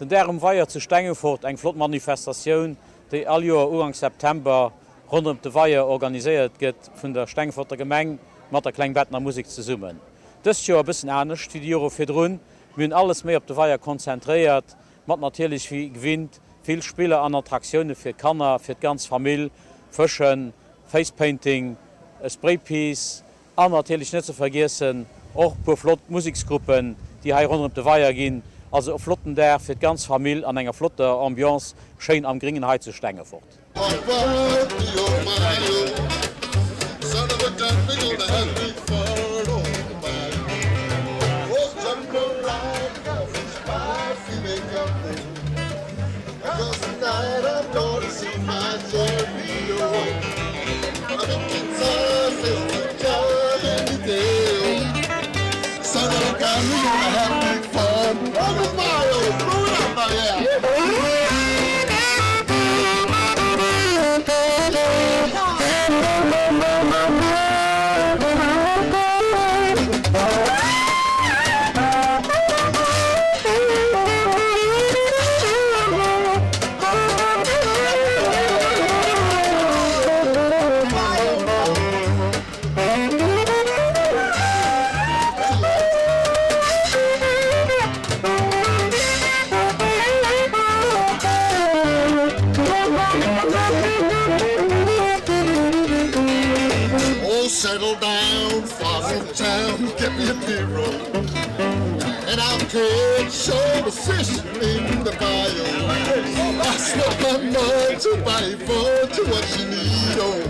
Den Dag um Weier zu Stengefort, eng flott Manifestatioun, déi all Joer Uganks September ronderëm de Weier organiséiert gëtt vun der Stengeforter Gemeng mat der Klengbettener Musek zesummen. Dëst Joer e bëssen anescht wéi déi Jore virdrun, mir hunn alles méi op de Weier konzentréiert, mat natierlech wéi gewinnt vill Spiller an Attraktioune fir d'Kanner, fir d'ganz Famill, Fëschen, Facepainting, Spraypiece an natierlech net ze vergiessen och puer flott Museksgruppen, déi hei ronderëm de Weier ginn. Also e flotten Dag fir d'ganz Famill an enger flotter Ambiance, schéin am Gringen hei zu Stengefort. Oh, settle down, far from town, get me a pirogue. And I'll catch all the fish in the bayou. I spent my money to buy fun to what you need. Oh,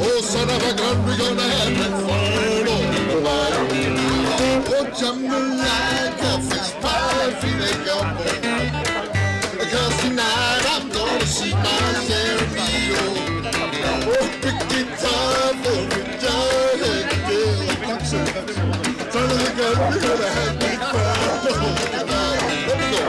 oh, son of a gun, we gonna have that fun on the bayou. Oh, jambalaya, fish pie, filet gumbo. Cause tonight I'm gonna see my share of Oh, pick guitar for me, Johnny Gill. Son of a gun, we gonna have big fun. Let's go.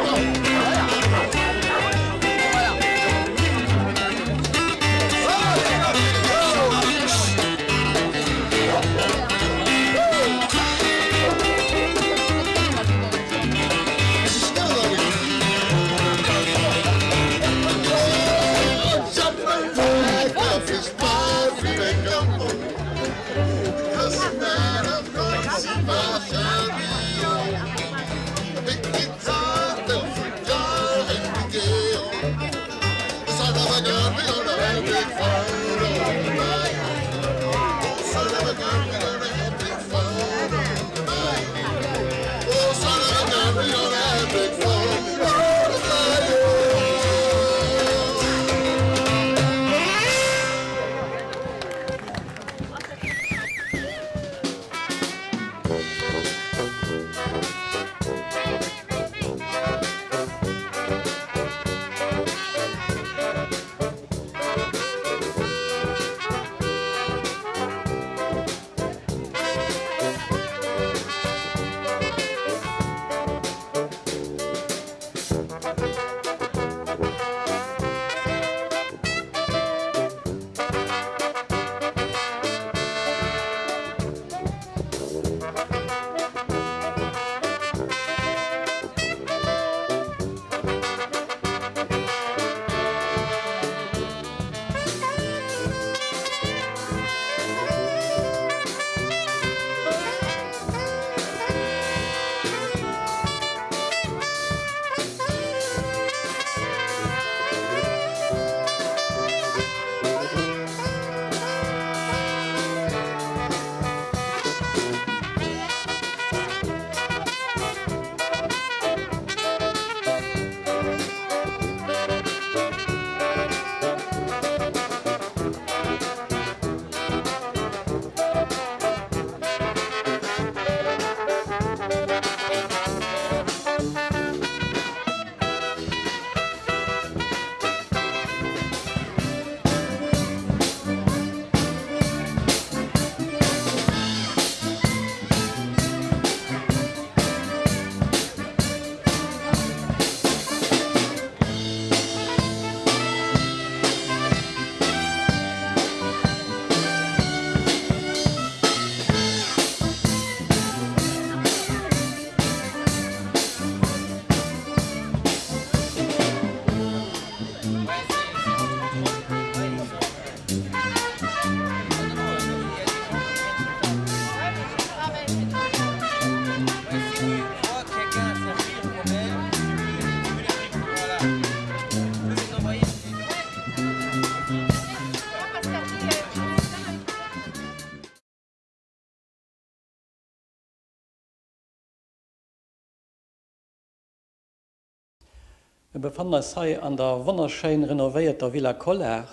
Mir befannen eis hei an der wonnerschéin renovéierter Villa Collart,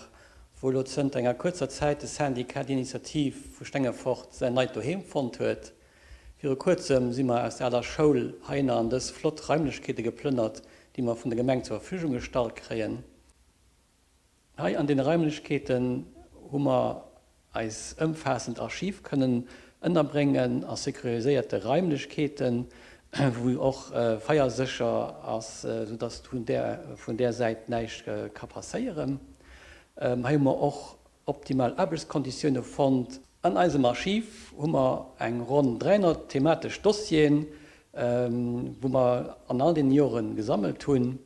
wou elo zënter enger kuerzer Zäit de Syndicat d'Initiative vu Stengefort säin neit Doheem fonnt huet. Viru kuerzem si mer aus der aler Schoul heihinner an dës flott Raimlechkeete geplënnert, déi mer vun der Gemeng zur Verfügung gestallt kréien. Hei an deene Raimlechkeeten hu mer eis ëmfaassend Archiv kënnen ënnerbréngen a sécuriséierte Raimlechkeeten, wou och feiersécher ass, sou dass vun där Säit näischt ka passéieren. Hei hu mer och optimal Aarbechtskonditioune fonnt. An eisem Archiv hu mer eng ronn 300 thematesch Dossieren, wou mer an all deene Jore gesammelt hunn.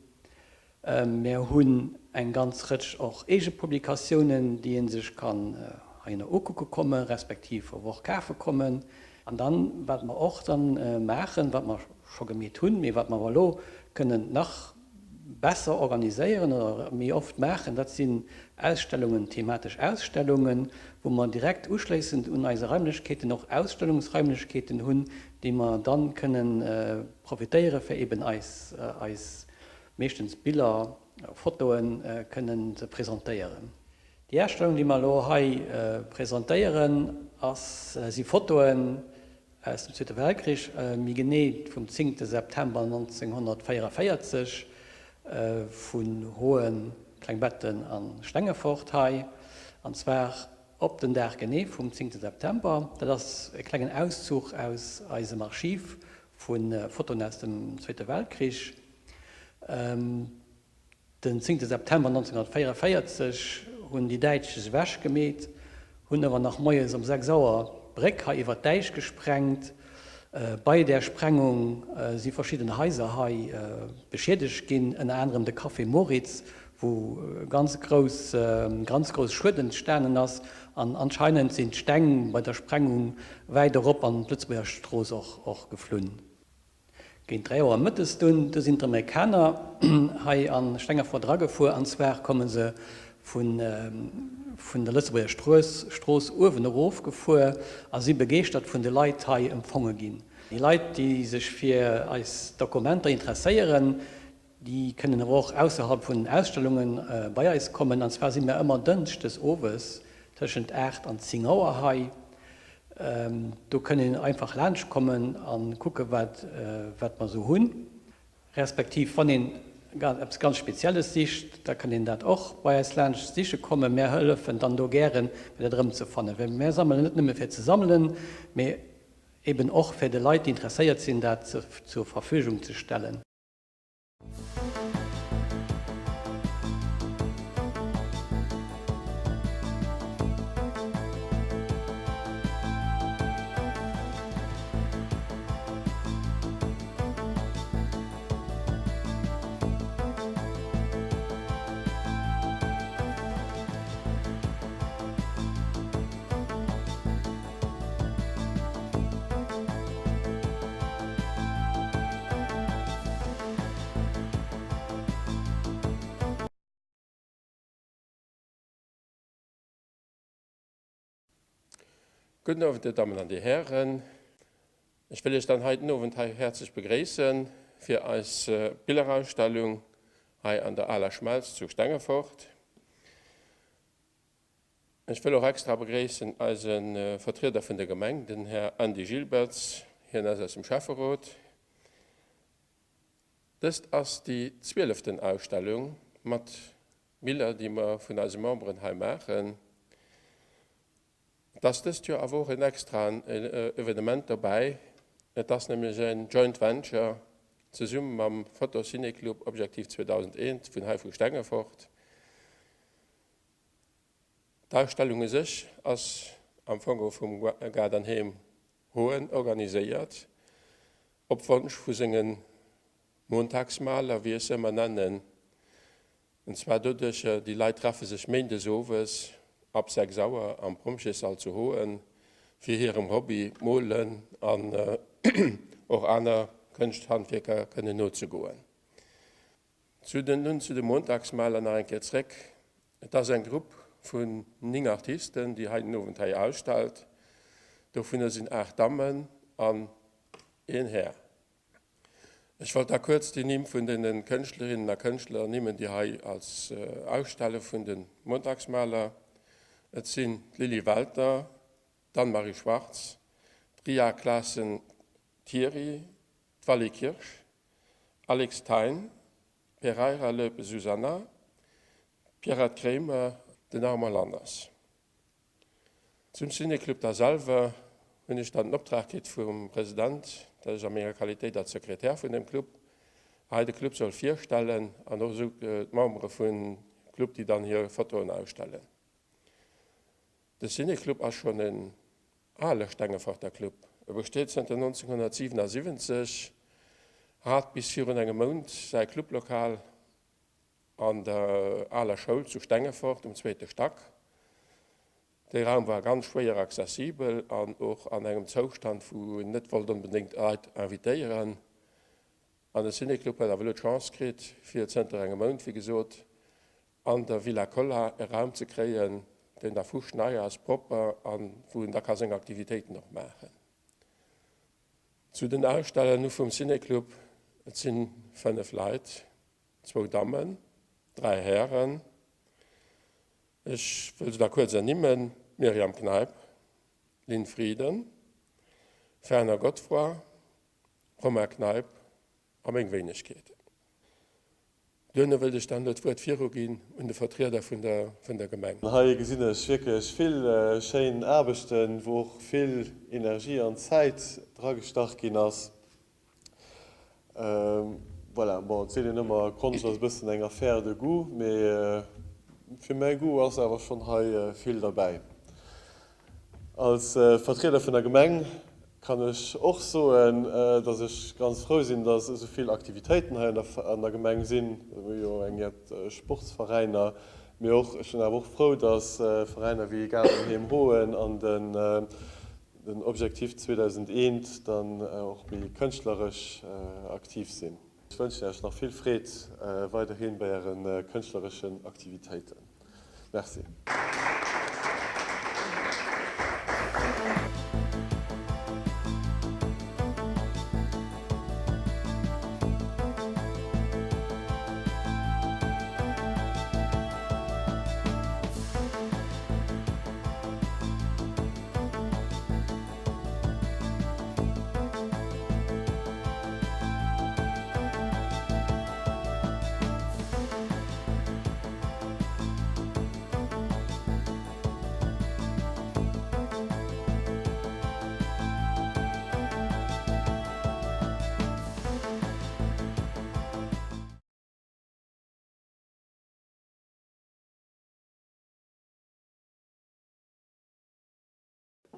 Mär hunn eng ganz Rëtsch och eege Publikatiounen, déi ee sech kann heihinner ukucke kommen, respektiv awer och kafe kommen. An dann, wat mer och dann maachen, wat mer scho gemeet hunn, mee wat mer awer elo kënnen nach besser organiséieren oder méi oft maachen, dat sinn Ausstellungen, thematesch Ausstellungen, wou mer direkt uschléissend un eise Raimlechkeeten och Ausstellungsraimlechkeeten hunn, déi mer dann kënnen profitéiere fir eben eis, eis meeschtens Biller, Fotoen kënnen ze presentéieren. Déi Ausstellung, déi mer elo hei presentéieren, ass, si Fotoen aus dem Zweete Weltkrich, méi genee vum zéngte September 1944, vun Hoen, Klengbetten a Stengefort hei, an zwar op den Dag genee vum zéngte September. Dat ass e klengen Auszuch aus eisem Archiv vu Fotoen aus dem Zweete Weltkrich. Den zéngte September 1944 hunn déi Däitsch sech ewech gemeet, hunn awer nach moies um 6 Auer d'Bréck hei iwwer d'Äisch gesprengt. Bei där Sprengung si verschidden Haiser hei beschiedegt ginn, ënner anerem de Café Moritz, wou ganz grouss, ganz grouss Schued entstanen ass. An anscheinend sinn d'Steng bei der Sprengung wäit erop an d'Lëtzebuerger Strooss och geflunn. Géint 3 Auer mëttes dunn, du sinn d'Amerikaner hei a Stengefort eragefuer, an zwar komme se vun vun der Lëtzebuerger Strooss Strooss uewen erof gefuer a si begeeschtert vun de Leit hei empfonge ginn. Déi Leit, déi sech fir eis Dokumenter interesséieren, déi kënnen awer och ausserhalb vun den Ausstellunge bei eis kommen, an zwar si mir ëmmer dënschdes owes tëschent 8 an 10 Auer hei. Do kënn een einfach laanscht kommen a kucke wat mer esou hunn. Respektiv wann een eppes ganz Spezielles sicht, da kann een dat och bei eis laanscht siche kommen. Mär hëllefen dann do gären, fir dat erëmzefannen. Well mär sammelen net nëmme fir ze sammelen, mee eben och fir de Leit, déi interesséiert sinn, dat zur Verfügung ze stellen. Gudden Owend, Dir Dammen an Dir Hären. Ech wëll Iech dann hei den Owend hei häerzlech begréissen fir eis Billerausstellung hei an der Aler Schmelz zu Stengefort. Ech wëll och extra begréissen eise Vertrieder vun der Gemeng, den Här Andy Gilbertz. Hien ass aus dem Schäfferot. Dëst ass déi zwieleften Ausstellung mat Biller, déi mer vun eise Memberen hei maachen. Et ass dëst Joer awer och en extraen Evenement dobäi. Et ass nämlech en Joint Venture zesumme mam Photo-Ciné-Club Objektiv 2001 vun hei vu Stengefort. D'Ausstellung u sech ass am Fong vum Gaart an Heem Hoen organiséiert, op Wonsch vu senge Montagsmaler, wéi ech se ëmmer nennen. An zwar doduercher, déi Leit treffe sech méindes owes ab 6 Auer am Pompjeessall zu Hoen, fir hirem Hobby, Molen an och aner Kënschthandwierker kënnen nozegoen. Zu den, nun zu de Montagsmaler nach eng Kéier zréck. Et ass eng Grupp vun 9 Artisten, déi hei den Owend hei ausstellt. Dovunner sinn 8 Dammen an een Här. Ech wollt da kuerz déi Nimm vun deene Kënschtlerinnen a Kënschtler ernimmen, déi hei als ausstelle vun de Montagsmaler. Et sinn d'Lily Welter, d'Anne-Marie Schwartz, d'Ria Claassen-Thiry, d'Vally Kirsch, Alix Thein, d'Pereira Loepe Susana, d'Pierrette Kremer, den Armand Landers. Zum Ciné-Club da selwer hunn ech dann den Optrag kritt vum President, datt ech a menger Qualitéit als Sekretär vun dem Club hei de Club soll virstellen an och esou d'Membere vum Club, déi dann hir Fotoen ausstellen. De Ciné-Club ass schonn en ale Stengeforter Club. E besteet zënter 1977, hat bis virun engem Mount säi Clublokal An der aler Schoul zu Stengefort um zweete Stack. Dee Raum war ganz schwéier accessibel an och an engem Zoustand, wou een net wollt onbedéngt Leit invitéieren. An de Ciné-Club huet awer elo d'Chance kritt, fir zënter engem Mount, wéi gesot, an der Villa Kolla e Raum ze kréien, deen da fuschnei ass, propper an wou en da ka seng Aktivitéiten och maachen. Zu den Aussteller nu vum Ciné-Club, Et si 5 Leit, Zwou Dammen, dräi Hären. Ech wëll se da kuerz ernimmen, Myriam Kneip, Lynn Frieden, Fernand Godefroid, Romain Kneip a meng Wéinegkeet. Duerno wëllt ech dann elo d'Wuert viruginn un de Vertrieder vun der Gemeng. Hei gesinn ech wierklech vill schéin Aarbechten, wou och vill Energie an Zäit dragestach ginn ass. Voilà, bon, et seet een ëmmer, Konscht ass e bëssen eng Affaire de goût, mee fir mäi Goût ass awer schonn hei vill derbäi. Als Vertrieder vun der Gemeng kann ech och soen, dass ech ganz frou sinn, dass esou vill Aktivitéiten hei an der Gemeng sinn. Mir hu jo eng jett Sportsveräiner, mee och, ech sinn awer och frou, dass Veräiner wéi Gaardenheem Hoen an den den Objectif 2001 dann och méi kënschtleresch aktiv sinn. Ech wënschen Iech nach vill Freed weiderhin bei Äre kënschtlereschen Aktivitéiten. Merci.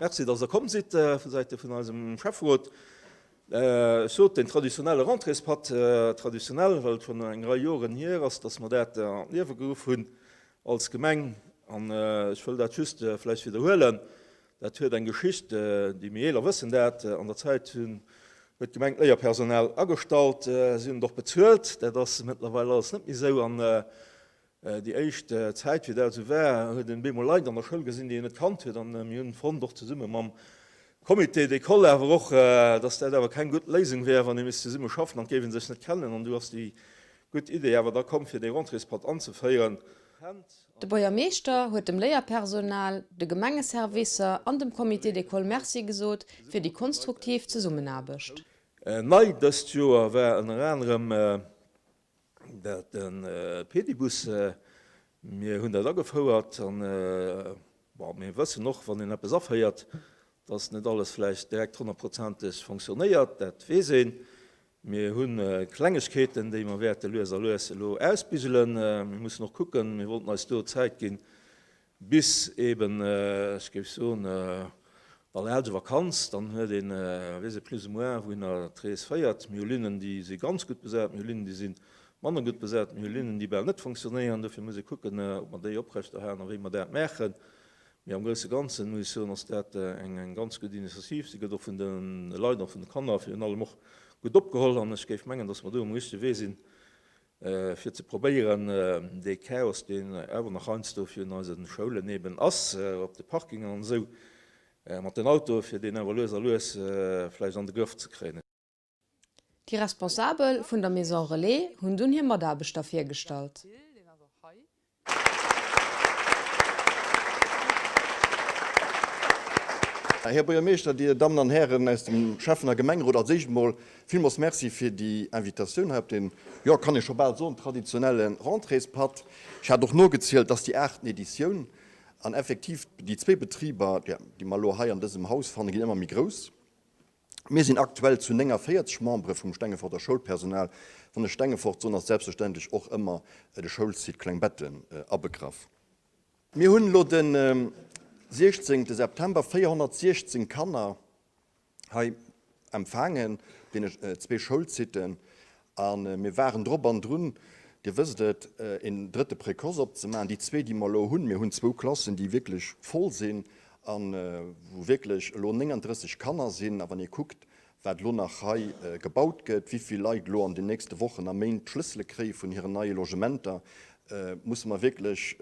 Merci, dass Der komm sidd vu Säite vun eisem Schäfferot. Ech sot, den traditionelle Rentréespatt, traditionell, well et schonn eng Rei Joren hier ass, dass mer dat an d'Liewe geruff hunn als Gemeng. An ech wëll dat just vläicht widderhuelen, Dat huet eng Geschicht, déi méi Eeler wëssen dat. An der Zäit hunn, huet d'Gemeng d'Léierpersonal agestallt, si hunn et och bezuelt. Dat ass mëttlerweil alles net méi esou. An Déi éischt Zäit, wéi dat esou war, huet een bemol Leit an der Schoul gesinn, déi een net kannt huet. An mir hunn fonnt, och zesumme mam Comité d'école awer och, dass dat awer keng gutt Léisung wär, wann ee misst zesumme schaffen an et géif ee sech net kennen. An du ass déi gutt Idee awer da komm, fir dee Rentréespatt anzeféieren. De Buergermeeschter huet dem Léierpersonal, de Gemengeservicer an dem Comité d'école Merci gesot fir déi konstruktiv Zesummenaarbecht. Nei dëst Joer war ënner anerem Dat de Pedibus, mir hunn dat agefouert an, bon, mir wëssen och, wann een eppes aféiert, dass net alles vläicht direkt honnertprozenteg fonctionnéiert, dat weess een. Mir hu Klengegkeeten, déi mer wäerte lues a lues elo ausbügelen. Mir mussen och kucken, mir wollten eis do Zäit ginn, Bis eben, ech géif soen, d'Allerhelge Vakanz, dann huet een, weess ee plus ou moins, wouhinner d'Rees féiert. Mir hu Linnen, déi si ganz gutt besat, mir hu Linnen, déi si manner gutt besat, mir hu Linnen, déi bal net fonctionnéieren. Dofir muss ee kucken, ob mer déi oprechterhalen a wéi mer dat maachen. Mee am grousse Ganzen, muss ech soen, ass dat eng ganz gutt Initiativ. Si gëtt och vun de Leit a vun de Kanner virun allem och gutt opgeholl. An ech géif mengen, datt mer do um richtege Wee sinn, fir ze probéieren, dee Chaos, deen awer nach heiansdo virun eise Schoulen eben ass, op de Parkingen an esou, mat den Autoe, fir deen awer lues a lues vläicht an de Grëff ze kréien. Déi Responsabel vun der Maison Relais hunn dunn hir Mataarbechter virgestallt. Här Buergermeeschter, Dir Dammen an Hären aus dem Schäffen a Gemengerot, als éischt emol villmools Merci fir déi Invitatioun hei op deen, jo, kann ee scho bal soen, traditionelle Rentréespatt. Ech hat och nogezielt, et ass déi aachten Editioun an effektiv déi zwee Betriber, déi mer elo hei an dësem Haus fannen, ginn ëmmer méi grouss. Mir sinn aktuell zu 49 Membere vum Stengeforter Schoulpersonal. Wann ech Stengefort soen, ass selbstverständlech och ëmmer de Schoulsite Klengbetten abegraff. Mir hunn elo de 16 September 416 Kanner hei empfaangen op deene zwee Schoulsiten a mir waren drop an drun, Dir wësst et, een drëtte Précoce opzemaachen. Déi zwee, déi mer elo hunn, mir hunn zwou Klassen, déi wierklech voll sinn a wou wierklech elo 39 Kanner sinn. A wann ee kuckt, wat elo nach hei gebaut gëtt, wéi vill Leit elo an den nächste Wochen a Méint d'Schlëssele kréie vun hiren neie Logementer, musse mer wierklech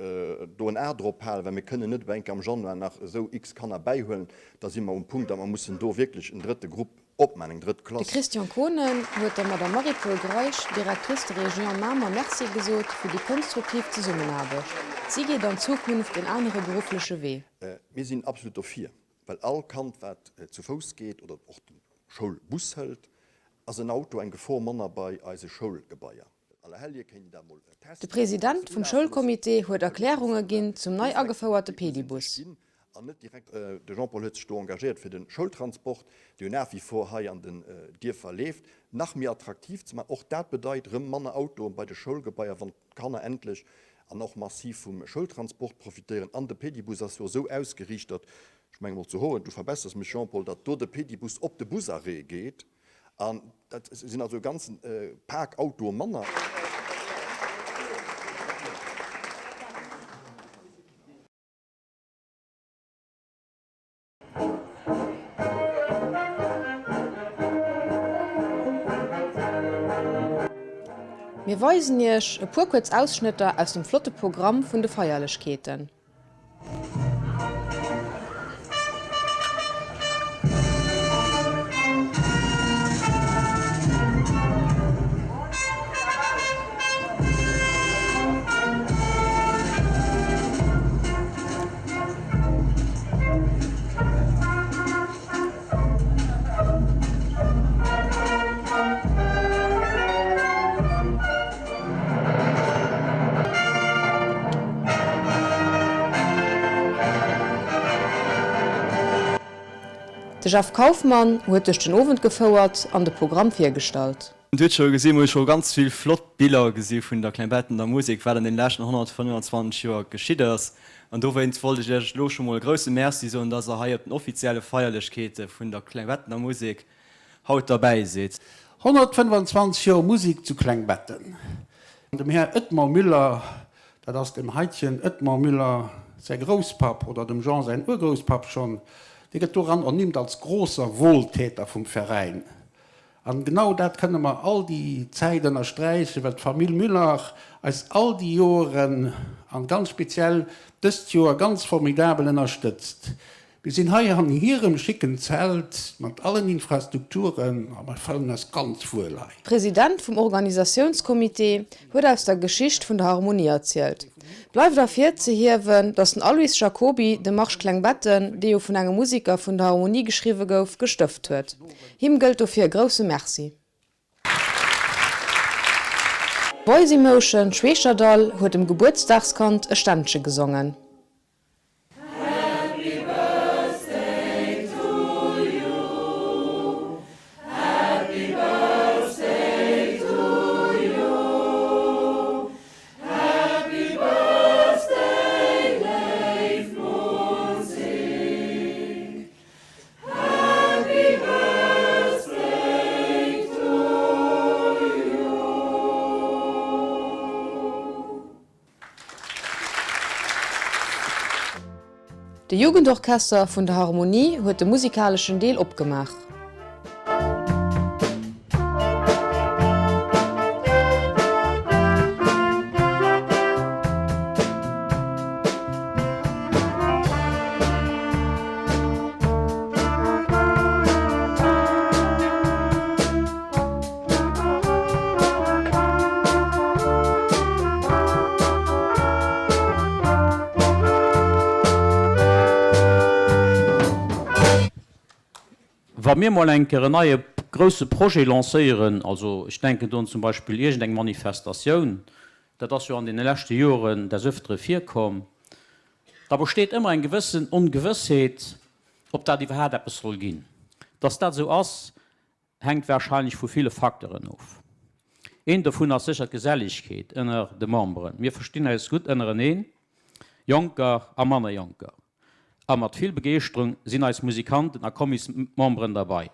do en A drop halen, well mir kënnen net op eng Kéier am Januar nach esou x Kanner bäihuelen. Da si mer um Punkt, datt mer mussen do wierklech en drëtte Grupp opman, eng drëtt De Klass. Christian Kohnen huet der Madame Marie-Paule Greisch, Directrice de Région Mamer, Merci gesot fir déi konstruktiv Zesummenaarbecht. Si geet an Zukunft en anere beruffleche Wee. Mir sinn absolut dofir, well all Kand, wat zu Fouss geet oder och de Schoulbus hëlt, ass en Auto eng Gefor manner bei eise Schoulgebaier. De President vum Schoulcomité huet Erklärunge ginn zum nei agefouerte Pedibus. De Jean-Paul huet sech do engagéiert fir de Schoultransport, dee jo nach wie vor hei an den Dierfer leeft, nach méi attraktiv ze maachen. Och dat bedeit erëm manner Autoen bei de Schoulgebaier, wann d'Kanner endlech an och massiv vum Schoultransport profitéieren. An de Pedibus ass jo esou ausgeriicht, datt, ech mengen mol zu Hoen, du verbessers mech Jean-Paul, datt do de Pedibus op de Busarrêt geet. An dat sinn also e ganzen Pak Autoe manner. Mir weisen Iech e puer kuerz Ausschnëtter aus dem flotte Programm vun de Feierlechkeeten. De Jeff Kauffmann huet duerch den Owend gefouert an de Programm virgestallt. Dir hutt scho gesinn, mir hu scho ganz vill flott Biller gesi vun der Kleinbettener Musek, wat an den leschten 125 Joer geschitt ass. An dowéinst wollt ech Iech elo scho mol e grousse Merci soen, dass Der hei op den offizielle Feierlechkeete vun der Kleinbettener Musek haut derbäi sidd. 125 Joer Musik zu Klengbetten. Dem Här Edmond Müller, dat ass dem Heitchen Edmond Müller säi Grousspapp oder dem Jean säin Urgrousspapp schonn, dee gëtt doran ernimmt als grosser Wohltäter vum Veräin. An genau dat kënne mer all déi Zäit ënnersträichen, well d'Famill Müller eis all déi Joeren an ganz speziell dëst Joer ganz formidabel ënnerstëtzt. Mir sinn hei an hirem schicken Zelt mat allen Infrastrukturen a mer fëllen eis ganz wuel hei. President vum Organisatiounscomité huet aus der Geschicht vun der Harmonie erzielt. Bleift ervirzehiewen, datt den Aloyse Jacoby de Marsch Klengbetten, dee jo vun engem Musiker vun der Harmonie geschriwwe gouf, gestëft huet. Him gëllt dofir e grousse Merci. Boys Emotion Schweecherdall huet dem Gebuertsdagskand e Ständche gesongen. De Jugendorchester vun der Harmonie huet de musikaleschen Deel opgemaach. Wa mir mol eng Kéier en neie grousse Projet lancéieren, also ech denken do un zum Beispill iergendeng Manifestatioun, dat ass jo an deene leschte Joren des Öftere virkomm, da besteet ëmmer eng gewëssen Ongewëssheet, ob dat iwwerhaapt eppes soll ginn. Dass dat esou ass, hänkt warscheinlech vu ville Facteuren of. Een dovun ass sécher d'Geselligkeet ënner de Memberen. Mir verstinn eis gutt ënnereneen, Jonker a manner Jonker, a mat vill Begeeschterung sinn eis Musikanten a Kommismemberen derbei.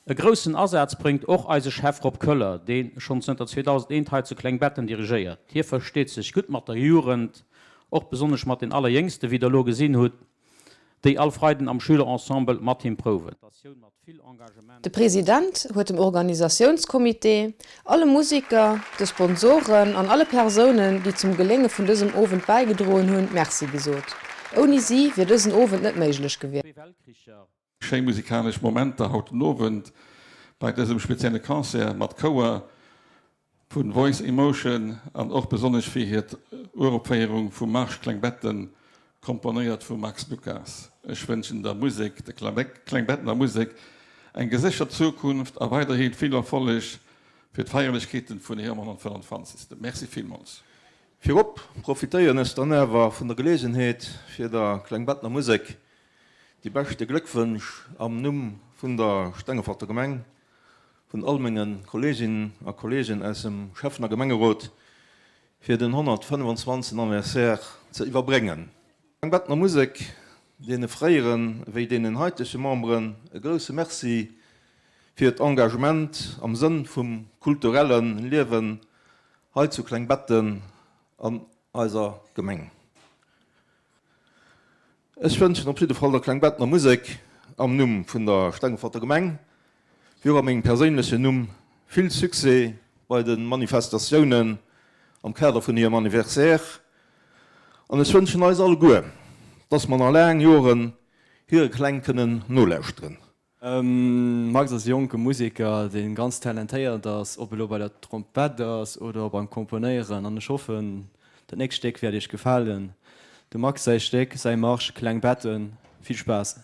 E groussen Asaz bréngt och eise Chef Rob Köller, dee schonn zënter 2001 hei zu Klengbetten dirigéiert. Hie versteet sech gutt mat der Jugend, och besonnesch mat den Allerjéngsten, wéi der elo gesinn hutt, déi all Freiden am Schülerensemble mat him prouwen. De President huet dem Organisatiounscomité, alle Musiker, de Sponsoren an alle Persounen, déi zum Gelénge vun dësem Owend bäigedroen hunn, Merci gesot. Ouni si wier dësen Owend net méiglech gewiescht. Schéi musikalesch Momenter haut den Owend bei dësem spezielle Concert mat Chouer vun Voice Emotion an och besonnesch fir hir Uropféierung vum Marsch Klengbetten, komponéiert vum Max Lucas. Ech wënschen der Musek, der Klengbettener Musek, eng geséchert Zukunft a weiderhi vill Erfolleg fir d'Feierlechkeeten vun hirem 125. Merci villmools. Virop profitéieren ech dann awer vun der Geleegenheet fir der Klengbettener Musek déi beschte Gléckwënsch am Numm vun der Stengeforter Gemeng vun all menge Kolleeginnen a Kolleegen aus dem Schäffen a Gemengerot fir den 125. Anniversaire ze iwwerbréngen. D'Klengbettener Musek, deene fréieren ewéi deenen haitege Memberen e grousse Merci fir hiert Engagement am Sënn vum kulturelle Liewen hei zu Klengbetten an eiser Gemeng. Ech wënschen op jidde Fall der Klengbettener Musek am Numm vun der Stengeforter Gemeng, wéi och a mengem perséinlechen Numm, vill Succès bei de Manifestatiounen am Kader vun hirem Anniversaire an ech wënschen eis alleguer, dass mer nach laang Joren hire Kläng kënnen nolauschteren. Max ass e jonke Museker, dee ganz talentéiert ass, ob elo bei der Trompett ass oder beim Komponéieren. An ech hoffen, dat nächst Stéck wäert iech gefalen. Dem Max säi Stéck, säi Marsch Kleng Betten. Vill Spaass!